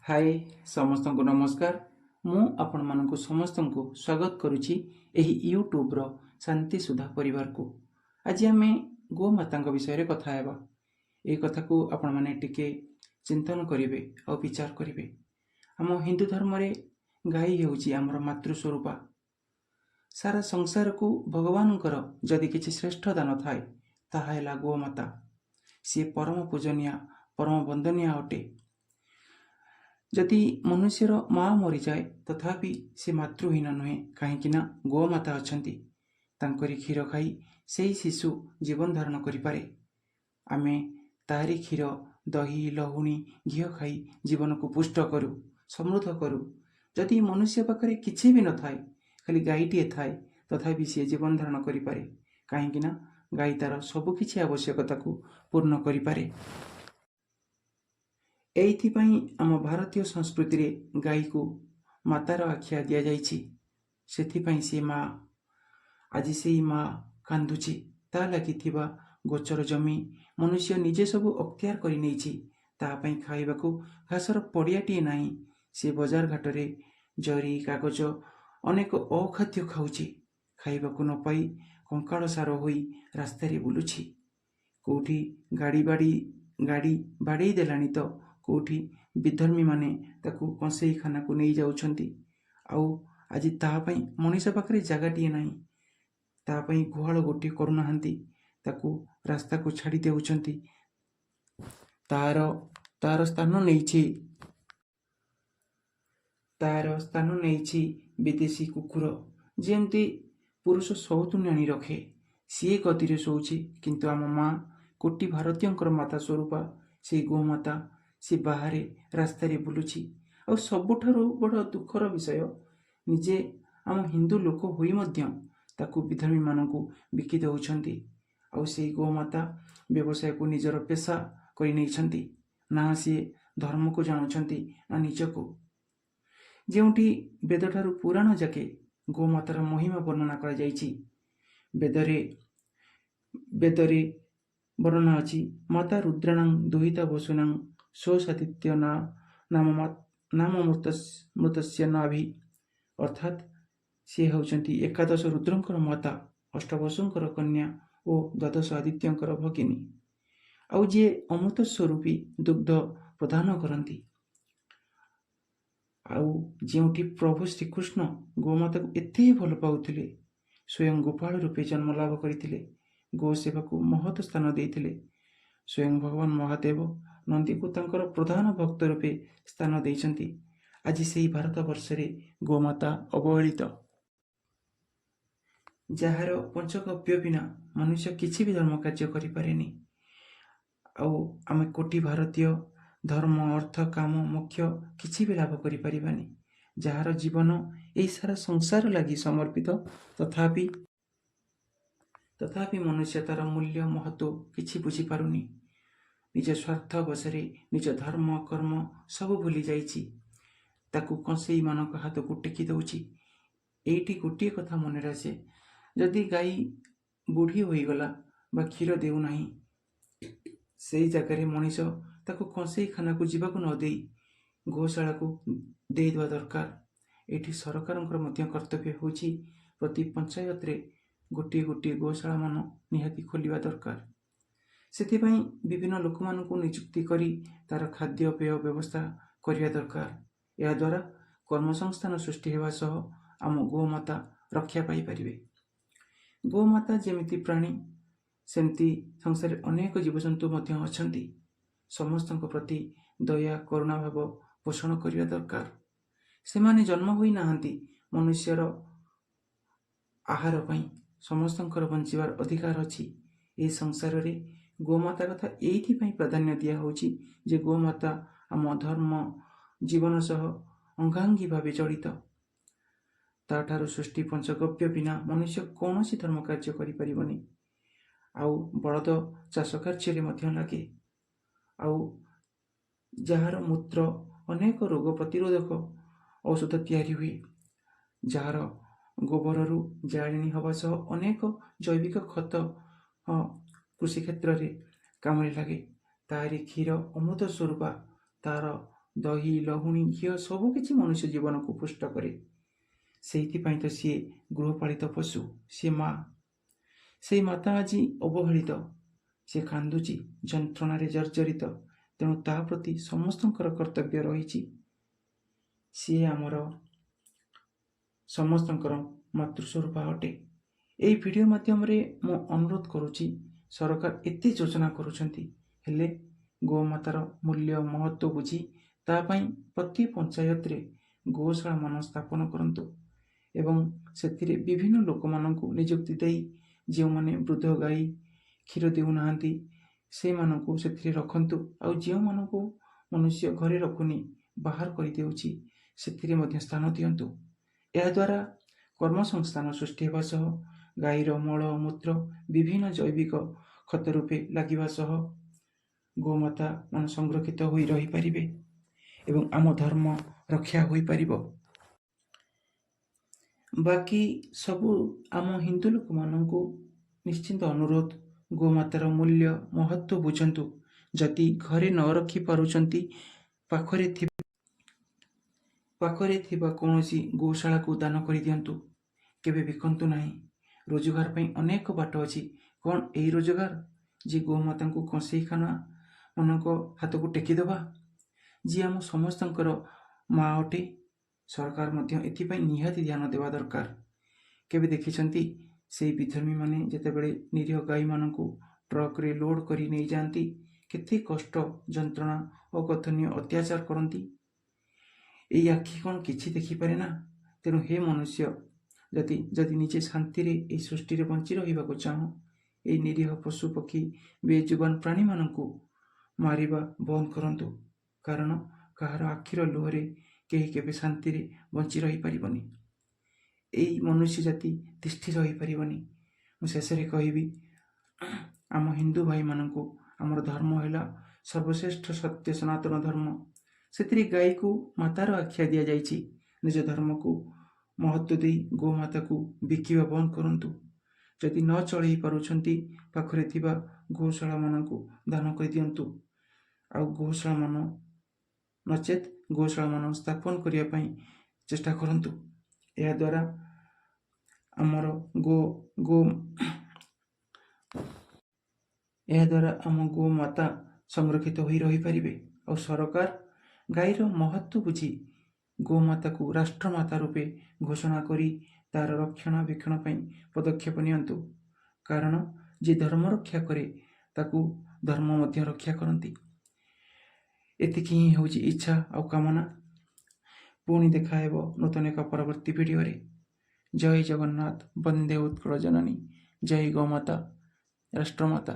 ହାଏ, ସମସ୍ତଙ୍କୁ ନମସ୍କାର। ମୁଁ ଆପଣମାନଙ୍କୁ ସମସ୍ତଙ୍କୁ ସ୍ୱାଗତ କରୁଛି ଏହି ୟୁଟ୍ୟୁବର ଶାନ୍ତି ସୁଧା ପରିବାରକୁ। ଆଜି ଆମେ ଗୋମାତାଙ୍କ ବିଷୟରେ କଥା ହେବା। ଏହି କଥାକୁ ଆପଣମାନେ ଟିକେ ଚିନ୍ତନ କରିବେ ଆଉ ବିଚାର କରିବେ। ଆମ ହିନ୍ଦୁ ଧର୍ମରେ ଗାଈ ହେଉଛି ଆମର ମାତୃ ସ୍ୱରୂପା। ସାରା ସଂସାରକୁ ଭଗବାନଙ୍କର ଯଦି କିଛି ଶ୍ରେଷ୍ଠ ଦାନ ଥାଏ, ତାହା ହେଲା ଗୋମାତା। ସିଏ ପରମ ପୂଜନୀୟା, ପରମ ବନ୍ଦନୀୟା ଅଟେ। ଯଦି ମନୁଷ୍ୟର ମା ମରିଯାଏ, ତଥାପି ସେ ମାତୃହୀନ ନୁହେଁ। କାହିଁକି ନା ଗୋମାତା ଅଛନ୍ତି। ତାଙ୍କରି କ୍ଷୀର ଖାଇ ସେଇ ଶିଶୁ ଜୀବନ ଧାରଣ କରିପାରେ। ଆମେ ତାରି କ୍ଷୀର, ଦହି, ଲହୁଣୀ, ଘିଅ ଖାଇ ଜୀବନକୁ ପୁଷ୍ଟ କରୁ, ସମୃଦ୍ଧ କରୁ। ଯଦି ମନୁଷ୍ୟ ପାଖରେ କିଛି ବି ନଥାଏ, ଖାଲି ଗାଈଟିଏ ଥାଏ, ତଥାପି ସିଏ ଜୀବନ ଧାରଣ କରିପାରେ। କାହିଁକି ନା ଗାଈ ତାର ସବୁ କିଛି ଆବଶ୍ୟକତାକୁ ପୂର୍ଣ୍ଣ କରିପାରେ। ଏଇଥିପାଇଁ ଆମ ଭାରତୀୟ ସଂସ୍କୃତିରେ ଗାଈକୁ ମାତାର ଆଖ୍ୟା ଦିଆଯାଇଛି। ସେଥିପାଇଁ ସିଏ ମା। ଆଜି ସେଇ ମା କାନ୍ଦୁଛି। ତା ଲାଗି ଥିବା ଗୋଚର ଜମି ମନୁଷ୍ୟ ନିଜେ ସବୁ ଅକ୍ତିଆର କରି ନେଇଛି। ତା ପାଇଁ ଖାଇବାକୁ ଘାସର ପଡ଼ିଆଟିଏ ନାହିଁ। ସେ ବଜାର ଘାଟରେ ଜରି, କାଗଜ, ଅନେକ ଅଖାଦ୍ୟ ଖାଉଛି। ଖାଇବାକୁ ନ ପାଇ କଙ୍କାଳ ସାର ହୋଇ ରାସ୍ତାରେ ବୁଲୁଛି। କେଉଁଠି ଗାଡ଼ି ବାଡ଼େଇ ଦେଲାଣି ତ କେଉଁଠି ବିଧର୍ମୀମାନେ ତାକୁ କଂସେଇଖାନାକୁ ନେଇଯାଉଛନ୍ତି। ଆଉ ଆଜି ତା ପାଇଁ ମଣିଷ ପାଖରେ ଜାଗାଟିଏ ନାହିଁ। ତା ପାଇଁ ଗୁହାଳ ଗୋଟିଏ କରୁନାହାନ୍ତି। ତାକୁ ରାସ୍ତାକୁ ଛାଡ଼ି ଦେଉଛନ୍ତି। ତାର ସ୍ଥାନ ନେଇଛି ବିଦେଶୀ କୁକୁର। ଯେମିତି ପୁରୁଷ ସଉତୁଣୀ ଆଣି ରଖେ, ସିଏ ଗଦିରେ ଶୋଉଛି। କିନ୍ତୁ ଆମ ମା, କୋଟି ଭାରତୀୟଙ୍କର ମାତା ସ୍ୱରୂପା ସେଇ ଗୋମାତା, ସେ ବାହାରେ ରାସ୍ତାରେ ବୁଲୁଛି। ଆଉ ସବୁଠାରୁ ବଡ଼ ଦୁଃଖର ବିଷୟ, ନିଜେ ଆମ ହିନ୍ଦୁ ଲୋକ ହୋଇ ମଧ୍ୟ ତାକୁ ବିଧର୍ମୀମାନଙ୍କୁ ବିକି ଦେଉଛନ୍ତି। ଆଉ ସେଇ ଗୋମାତା ବ୍ୟବସାୟକୁ ନିଜର ପେସା କରି ନେଇଛନ୍ତି। ନା ସିଏ ଧର୍ମକୁ ଜାଣୁଛନ୍ତି, ନା ନିଜକୁ। ଯେଉଁଠି ବେଦଠାରୁ ପୁରାଣ ଯାକେ ଗୋମାତାର ମହିମା ବର୍ଣ୍ଣନା କରାଯାଇଛି। ବେଦରେ ବର୍ଣ୍ଣନା ଅଛି, "ମାତା ରୁଦ୍ରାଣାଂ ଦୁହିତା ବସୂନାଂ ସ୍ୱସାଦିତ୍ୟ ନା ନାମ ନାମ ମୃତସ୍ୟ ନାଭି"। ଅର୍ଥାତ୍ ସିଏ ହେଉଛନ୍ତି ଏକାଦଶ ରୁଦ୍ରଙ୍କର ମାତା, ଅଷ୍ଟବସୁଙ୍କର କନ୍ୟା ଓ ଦ୍ୱାଦଶ ଆଦିତ୍ୟଙ୍କର ଭଗିନୀ, ଆଉ ଯିଏ ଅମୃତ ସ୍ୱରୂପୀ ଦୁଗ୍ଧ ପ୍ରଦାନ କରନ୍ତି। ଆଉ ଯେଉଁଠି ପ୍ରଭୁ ଶ୍ରୀକୃଷ୍ଣ ଗୋମାତାକୁ ଏତେ ଭଲ ପାଉଥିଲେ, ସ୍ୱୟଂ ଗୋପାଳ ରୂପେ ଜନ୍ମ ଲାଭ କରିଥିଲେ, ଗୋ ସେବାକୁ ମହତ ସ୍ଥାନ ଦେଇଥିଲେ। ସ୍ୱୟଂ ଭଗବାନ ମହାଦେବ ନନ୍ଦୀକୁ ତାଙ୍କର ପ୍ରଧାନ ଭକ୍ତ ରୂପେ ସ୍ଥାନ ଦେଇଛନ୍ତି। ଆଜି ସେହି ଭାରତ ବର୍ଷରେ ଗୋମାତା ଅବହେଳିତ, ଯାହାର ପଞ୍ଚଗବ୍ୟ ବିନା ମନୁଷ୍ୟ କିଛି ବି ଧର୍ମ କାର୍ଯ୍ୟ କରିପାରେନି। ଆଉ ଆମେ କୋଟି ଭାରତୀୟ ଧର୍ମ, ଅର୍ଥ, କାମ, ମୋକ୍ଷ କିଛି ବି ଲାଭ କରିପାରିବାନି, ଯାହାର ଜୀବନ ଏହି ସାରା ସଂସାର ଲାଗି ସମର୍ପିତ। ତଥାପି ମନୁଷ୍ୟ ତାର ମୂଲ୍ୟ, ମହତ୍ଵ କିଛି ବୁଝିପାରୁନି। ନିଜ ସ୍ୱାର୍ଥ ବଶରେ ନିଜ ଧର୍ମ, କର୍ମ ସବୁ ଭୁଲି ଯାଇଛି। ତାକୁ କଂସେଇମାନଙ୍କ ହାତକୁ ଟେକି ଦେଉଛି। ଏଇଠି ଗୋଟିଏ କଥା ମନରେ ଆସେ, ଯଦି ଗାଈ ବୁଢ଼ୀ ହୋଇଗଲା ବା କ୍ଷୀର ଦେଉନାହିଁ, ସେଇ ଜାଗାରେ ମଣିଷ ତାକୁ କଂସେଇଖାନାକୁ ଯିବାକୁ ନ ଦେଇ ଗୋଶାଳାକୁ ଦେଇଦେବା ଦରକାର। ଏଇଠି ସରକାରଙ୍କର ମଧ୍ୟ କର୍ତ୍ତବ୍ୟ ହେଉଛି, ପ୍ରତି ପଞ୍ଚାୟତରେ ଗୋଟିଏ ଗୋଟିଏ ଗୋଶାଳା ମାନ ନିହାତି ଖୋଲିବା ଦରକାର। ସେଥିପାଇଁ ବିଭିନ୍ନ ଲୋକମାନଙ୍କୁ ନିଯୁକ୍ତି କରି ତାର ଖାଦ୍ୟପେୟ ବ୍ୟବସ୍ଥା କରିବା ଦରକାର। ଏହାଦ୍ୱାରା କର୍ମସଂସ୍ଥାନ ସୃଷ୍ଟି ହେବା ସହ ଆମ ଗୋମାତା ରକ୍ଷା ପାଇପାରିବେ। ଗୋମାତା ଯେମିତି ପ୍ରାଣୀ, ସେମିତି ସଂସାରରେ ଅନେକ ଜୀବଜନ୍ତୁ ମଧ୍ୟ ଅଛନ୍ତି। ସମସ୍ତଙ୍କ ପ୍ରତି ଦୟା, କରୁଣା ଭାବ ପୋଷଣ କରିବା ଦରକାର। ସେମାନେ ଜନ୍ମ ହୋଇନାହାନ୍ତି ମନୁଷ୍ୟର ଆହାର ପାଇଁ। ସମସ୍ତଙ୍କର ବଞ୍ଚିବାର ଅଧିକାର ଅଛି ଏହି ସଂସାରରେ। ଗୋମାତା କଥା ଏଇଥିପାଇଁ ପ୍ରାଧାନ୍ୟ ଦିଆହେଉଛି ଯେ ଗୋମାତା ଆମ ଧର୍ମ ଜୀବନ ସହ ଅଙ୍ଗାଙ୍ଗୀ ଭାବେ ଜଡ଼ିତ। ତାଠାରୁ ସୃଷ୍ଟି ପଞ୍ଚଗବ୍ୟ ବିନା ମନୁଷ୍ୟ କୌଣସି ଧର୍ମ କାର୍ଯ୍ୟ କରିପାରିବନି। ଆଉ ବଳଦ ଚାଷ କାର୍ଯ୍ୟରେ ମଧ୍ୟ ଲାଗେ, ଆଉ ଯାହାର ମୂତ୍ର ଅନେକ ରୋଗ ପ୍ରତିରୋଧକ ଔଷଧ ତିଆରି ହୁଏ, ଯାହାର ଗୋବରରୁ ଜାଳେଣୀ ହେବା ସହ ଅନେକ ଜୈବିକ ଖତ କୃଷି କ୍ଷେତ୍ରରେ କାମରେ ଲାଗେ। ତାରି କ୍ଷୀର ଅମୃତ ସ୍ୱରୂପା। ତାର ଦହି, ଲହୁଣୀ, ଘିଅ ସବୁକିଛି ମନୁଷ୍ୟ ଜୀବନକୁ ପୁଷ୍ଟ କରେ। ସେଇଥିପାଇଁ ତ ସିଏ ଗୃହପାଳିତ ପଶୁ, ସିଏ ମା। ସେଇ ମାତା ଆଜି ଅବହେଳିତ, ସେ କାନ୍ଦୁଛି, ଯନ୍ତ୍ରଣାରେ ଜର୍ଜରିତ। ତେଣୁ ତା ପ୍ରତି ସମସ୍ତଙ୍କର କର୍ତ୍ତବ୍ୟ ରହିଛି। ସିଏ ଆମର ସମସ୍ତଙ୍କର ମାତୃସ୍ୱରୂପା ଅଟେ। ଏଇ ଭିଡ଼ିଓ ମାଧ୍ୟମରେ ମୁଁ ଅନୁରୋଧ କରୁଛି, ସରକାର ଏତେ ଯୋଜନା କରୁଛନ୍ତି, ହେଲେ ଗୋମାତାର ମୂଲ୍ୟ ମହତ୍ଵ ବୁଝି ତା ପାଇଁ ପ୍ରତି ପଞ୍ଚାୟତରେ ଗୋଶାଳା ମାନ ସ୍ଥାପନ କରନ୍ତୁ ଏବଂ ସେଥିରେ ବିଭିନ୍ନ ଲୋକମାନଙ୍କୁ ନିଯୁକ୍ତି ଦେଇ ଯେଉଁମାନେ ବୃଦ୍ଧ ଗାଈ କ୍ଷୀର ଦେଉନାହାନ୍ତି ସେମାନଙ୍କୁ ସେଥିରେ ରଖନ୍ତୁ। ଆଉ ଯେଉଁମାନଙ୍କୁ ମନୁଷ୍ୟ ଘରେ ରଖୁନି, ବାହାର କରିଦେଉଛି, ସେଥିରେ ମଧ୍ୟ ସ୍ଥାନ ଦିଅନ୍ତୁ। ଏହାଦ୍ୱାରା କର୍ମସଂସ୍ଥାନ ସୃଷ୍ଟି ହେବା ସହ ଗାଈର ମଳ ମୂତ୍ର ବିଭିନ୍ନ ଜୈବିକ ଖତ ରୂପେ ଲାଗିବା ସହ ଗୋମାତା ମାନେ ସଂରକ୍ଷିତ ହୋଇ ରହିପାରିବେ ଏବଂ ଆମ ଧର୍ମ ରକ୍ଷା ହୋଇପାରିବ। ବାକି ସବୁ ଆମ ହିନ୍ଦୁ ଲୋକମାନଙ୍କୁ ନିଶ୍ଚିନ୍ତ ଅନୁରୋଧ, ଗୋମାତାର ମୂଲ୍ୟ ମହତ୍ଵ ବୁଝନ୍ତୁ। ଯଦି ଘରେ ନ ରଖିପାରୁଛନ୍ତି, ପାଖରେ ଥିବା କୌଣସି ଗୋଶାଳାକୁ ଦାନ କରିଦିଅନ୍ତୁ। କେବେ ବିକନ୍ତୁ ନାହିଁ। ରୋଜଗାର ପାଇଁ ଅନେକ ବାଟ ଅଛି। କ'ଣ ଏଇ ରୋଜଗାର ଯେ ଗୋମାତାଙ୍କୁ କଂସେଇଖାନା ମାନଙ୍କ ହାତକୁ ଟେକିଦେବା, ଯିଏ ଆମ ସମସ୍ତଙ୍କର ମା ଅଟେ? ସରକାର ମଧ୍ୟ ଏଥିପାଇଁ ନିହାତି ଧ୍ୟାନ ଦେବା ଦରକାର। କେବେ ଦେଖିଛନ୍ତି, ସେଇ ବିଧର୍ମୀମାନେ ଯେତେବେଳେ ନିରୀହ ଗାଈମାନଙ୍କୁ ଟ୍ରକରେ ଲୋଡ୍ କରି ନେଇଯାଆନ୍ତି, କେତେ କଷ୍ଟ, ଯନ୍ତ୍ରଣା, ଅକଥନୀୟ ଅତ୍ୟାଚାର କରନ୍ତି? ଏଇ ଆଖି କ'ଣ କିଛି ଦେଖିପାରେ ନା? ତେଣୁ ହେ ମନୁଷ୍ୟ, ଯଦି ଯଦି ନିଜେ ଶାନ୍ତିରେ ଏଇ ସୃଷ୍ଟିରେ ବଞ୍ଚି ରହିବାକୁ ଚାହଁ, ଏଇ ନିରୀହ ପଶୁ ପକ୍ଷୀ ବେଜୁବାନ ପ୍ରାଣୀମାନଙ୍କୁ ମାରିବା ବନ୍ଦ କରନ୍ତୁ। କାରଣ କାହାର ଆଖିର ଲୁହରେ କେହି କେବେ ଶାନ୍ତିରେ ବଞ୍ଚି ରହିପାରିବନି, ଏଇ ମନୁଷ୍ୟ ଜାତି ତିଷ୍ଠି ରହିପାରିବନି। ମୁଁ ଶେଷରେ କହିବି ଆମ ହିନ୍ଦୁ ଭାଇମାନଙ୍କୁ, ଆମର ଧର୍ମ ହେଲା ସର୍ବଶ୍ରେଷ୍ଠ ସତ୍ୟ ସନାତନ ଧର୍ମ। ସେଥିରେ ଗାଈକୁ ମାତାର ଆଖ୍ୟା ଦିଆଯାଇଛି। ନିଜ ଧର୍ମକୁ ମହତ୍ଵ ଦେଇ ଗୋମାତାକୁ ବିକିବା ବନ୍ଦ କରନ୍ତୁ। ଯଦି ନ ଚଳେଇ ପାରୁଛନ୍ତି, ପାଖରେ ଥିବା ଗୋଶାଳାମାନଙ୍କୁ ଦାନ କରିଦିଅନ୍ତୁ। ଆଉ ଗୋଶାଳାମାନ ନଚେତ୍ ଗୋଶାଳାମାନ ସ୍ଥାପନ କରିବା ପାଇଁ ଚେଷ୍ଟା କରନ୍ତୁ। ଏହାଦ୍ୱାରା ଆମର ଗୋ ଗୋ ଏହାଦ୍ୱାରା ଆମ ଗୋମାତା ସଂରକ୍ଷିତ ହୋଇ ରହିପାରିବେ। ଆଉ ସରକାର ଗାଈର ମହତ୍ଵ ବୁଝି ଗୋମାତାକୁ ରାଷ୍ଟ୍ରମାତା ରୂପେ ଘୋଷଣା କରି ତାର ରକ୍ଷଣାବେକ୍ଷଣ ପାଇଁ ପଦକ୍ଷେପ ନିଅନ୍ତୁ। କାରଣ ଯିଏ ଧର୍ମ ରକ୍ଷା କରେ, ତାକୁ ଧର୍ମ ମଧ୍ୟ ରକ୍ଷା କରନ୍ତି। ଏତିକି ହିଁ ହେଉଛି ଇଚ୍ଛା ଆଉ କାମନା। ପୁଣି ଦେଖାହେବ ନୂତନ ଏକ ପରବର୍ତ୍ତୀ ଭିଡ଼ିଓରେ। ଜୟ ଜଗନ୍ନାଥ, ବନ୍ଦେ ଉତ୍କଳ ଜନନୀ, ଜୟ ଗୋମାତା, ରାଷ୍ଟ୍ରମାତା।